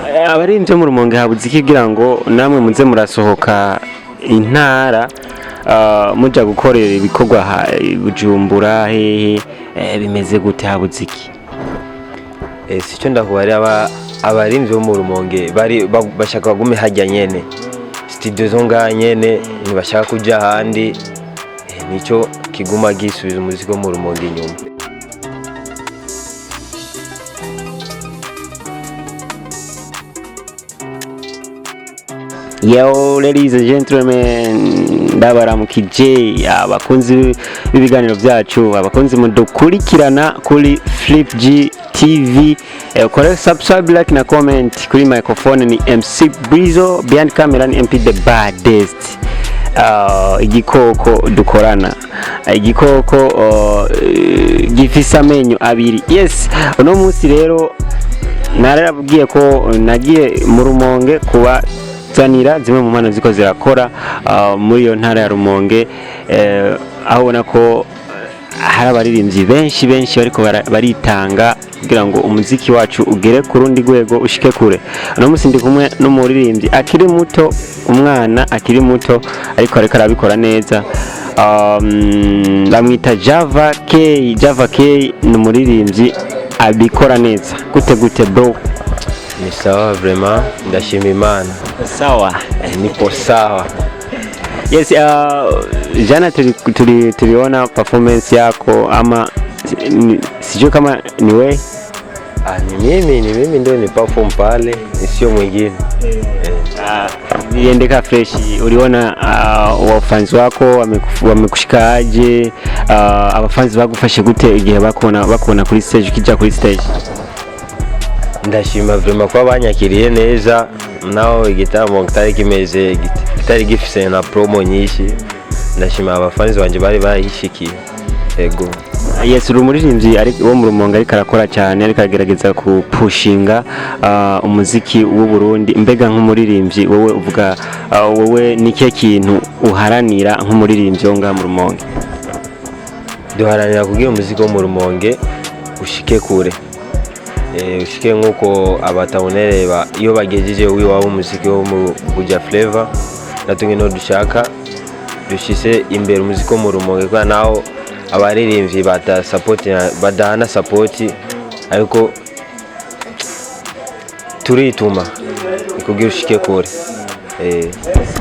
Abaririmbyi bo mu Rumonge habuze iki kugira ngo namwe muze murasohoka intara, muja gukorera ibikorwa i Bujumbura hehe, bimeze gute, habuze iki? Sico ndakubarira, abarimvyi bo mu Rumonge bari bashaka bagume harya nyene, studio zo ngaha nyene, ntibashaka kuja ahandi. Nico kiguma gisubiza umuziki wo mu Rumonge inyuma. Yo, ladies and gentlemen, ndabaramukije abakunzi b'ibiganiro byacu, abakunzi mudukurikirana kuri Flip G TV. Kore subscribe, like na comment. Kuri microphone ni MC Brizo, behind camera ni MP the baddest. Igikoko dukorana, igikoko gifise amenyo abiri. Yes, uno munsi rero narabwiye ko nagiye mu Rumonge kubazanira zimwe mu mpano ziko zirakora muri iyo ntara ya Rumonge, aho ubona ko hari abaririmbyi benshi benshi bariko baritanga kugira ngo umuziki wacu ugere ku rundi rwego, ushike kure. Uno munsi ndi kumwe n'umuririmbyi akiri muto, umwana akiri muto ariko arabikora neza. Bamwita Java K. Java K ni umuririmbyi abikora neza. Gute gute, bro? Ni sawa vraiment, ndashima Imana. Sawa. Nipo sawa. Yes, jana tuliona performance yako ama sijui kama ni wewe. Ah, ni mimi ndio ni perform pale, ni sio mwingine. Iliendeka fresh. Uliona wafanzi wako wamekushika aje? Abafanzi bagufashe gute igihe bakubona kuri stage, ukija kuri stage? Ndashima vraiment kuba banyakiriye neza, naho igitaramo kitari kimeze, kitari gifise na promo nyinshi. Ndashima abafanzi banje bari bahishikiye, ego. Yes, uri umuririmbyi ari wo mu Rumonge ariko arakora cyane, ariko aragerageza kupushinga umuziki w'u Burundi. Mbega nk'umuririmbyi wowe uvuga, wowe ni ikihe kintu uharanira nk'umuririmbyi wo ngaha mu Rumonge? Duharanira kugira umuziki wo mu Rumonge ushike kure, ushike nk'uko abatabonere iyo bagejeje w'iwabo umuziki wo mu Buja Flavor. Natwe ngino dushaka dushise imbere umuziki wo mu Rumonge, kubera naho abaririmbyi bata support, badahana support, ariko turituma kugira ushike kure.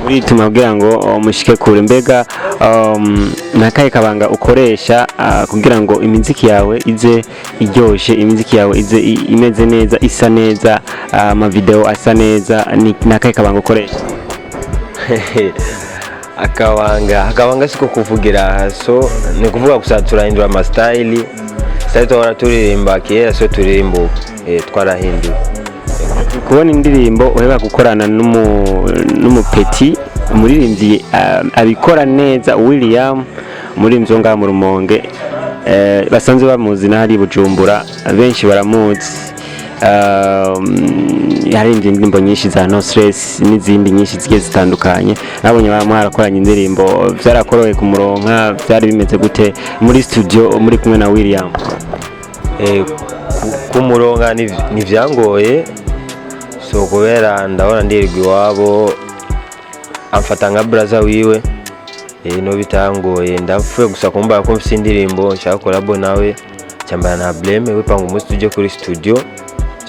Urituma kugira ngo mushike kure. Mbega nakahe kabanga ukoresha kugira ngo imiziki yawe ize iryoshe, imiziki yawe ize imeze neza, isa neza, amavideo asa neza? Ni nakahe kabanga ukoresha? Akabanga siko kuvugira, so ni kuvuga gusa turahindura ama style. Style twahora turirimba kera so turirimba ubu, twarahinduye. Kubona indirimbo uheba gukorana n'umupeti, umuririmbyi abikora neza, William, umuririmbyi wo ngaha mu Rumonge, basanzwe bamuzi n'ahari i Bujumbura benshi baramuzi. Yaririmbye indirimbo nyinshi za No Stress n'izindi nyinshi zigiye zitandukanye. Nabonye mwarakoranye indirimbo, vyarakoroheye kumuronka? Vyari bimeze gute muri studio muri kumwe na William? Kumuronka ntivyangoye, so kubera ndabona ndirirwa iwabo, amfata nka braza wiwe, no bitangoye. Ndapfuye gusa kumva ko mfise indirimbo nshaka collabo nawe, cyambara nta bleme, we panga umunsi tujye kuri studio,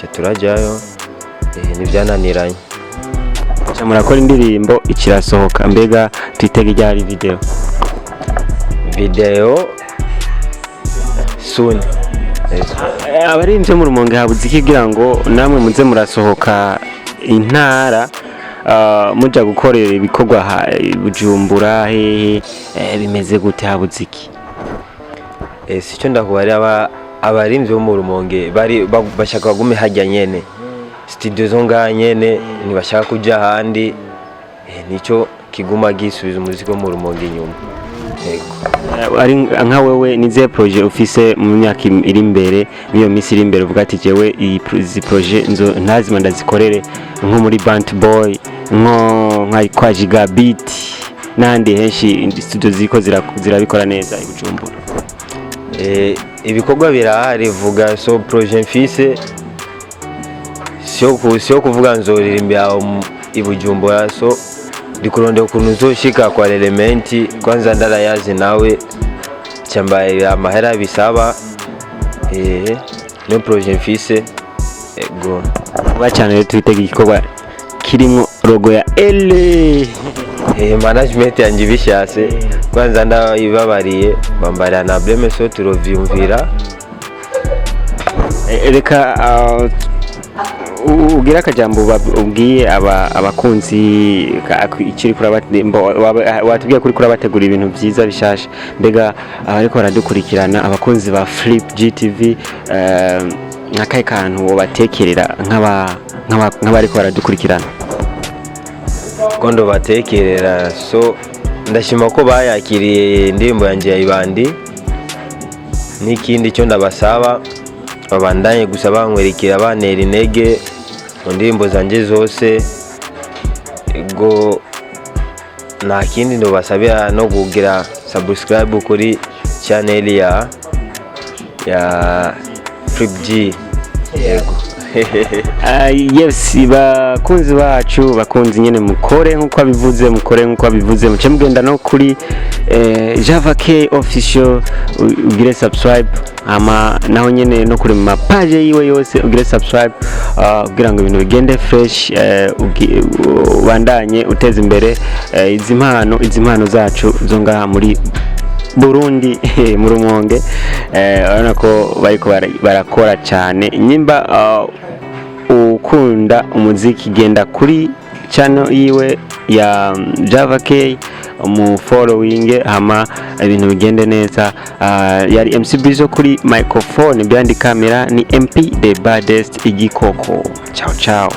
ca turajyayo, ntivyananiranye. Ca murakora indirimbo ikirasohoka. Mbega twitege ryari video? Video soon. Abaririmbyi bo mu Rumonge habuze iki kugira ngo namwe muze murasohoka intara, muja gukorera ibikorwa i Bujumbura hehe, bimeze gute, habuze iki? Sico ndakubarira, abarimvyi bo mu Rumonge bari bashaka bagume harya nyene, studio zo ngaha nyene, ntibashaka kuja ahandi. Nico kiguma gisubiza umuziki wo mu Rumonge inyuma, yego. Ari nka wewe, nizihe projet ufise mu myaka iri imbere, n'iyo minsi iri imbere, uvuga ati jewe izi projet nzo ntazima ndazikorere, nko muri Bant Boy, nko nka kwa Gigabit n'ahandi henshi studio ziriko zirabikora neza i Bujumbura? Ibikorwa birahari, vuga so projet mfise. Siyo kuvuga nzoririmbira aho i Bujumbura, so ndi kurondera ukuntu nzoshika kwa Elementi. Kwanza ndarayazi nawe cyambaye amahera bisaba, niyo projet mfise, ego. Vuba cyane rero twitega igikorwa kirimo logo ya L. Management yanjye ibishatse, kwanza ndabibabariye, bambarira na bleme, so turovyumvira. Reka ugire akajambo ubwiye abakunzi ikiri watubwiye kuri kurabategura ibintu byiza bishasha. Mbega abariko baradukurikirana, abakunzi ba Flip GTV, nk'akahe kantu wobatekerera nk'abariko baradukurikirana? Ko ndobatekerera, so ndashima ko bayakiriye indirimbo yanjye ya Ibandi. N'ikindi cyo ndabasaba, babandanye gusa bankwerekera, bantera intege mu ndirimbo zanjye zose. Ego, nta kindi ndobasabira no kugira subscribe kuri channel ya Flip G, yego. Yes, bakunzi bacu, bakunzi nyene, mukore nkuko abivuze, mukore nkuko abivuze, muce mugenda no kuri Java K Official, ugire subscribe, ama naho nyene no kuri ma page yiwe yose ugire subscribe, kugira ngo ibintu bigende fresh, ubandanye uteza imbere izi mpano zacu zo ngaha muri Burundi, mu Rumonge. Urabona ko bariko barakora cyane. Nyimba ukunda umuziki, genda kuri channel yiwe ya Java K mu following, hama ibintu bigende neza. Yari MC Bizo kuri microphone, behind camera ni MP the baddest igikoko. Ciao ciao.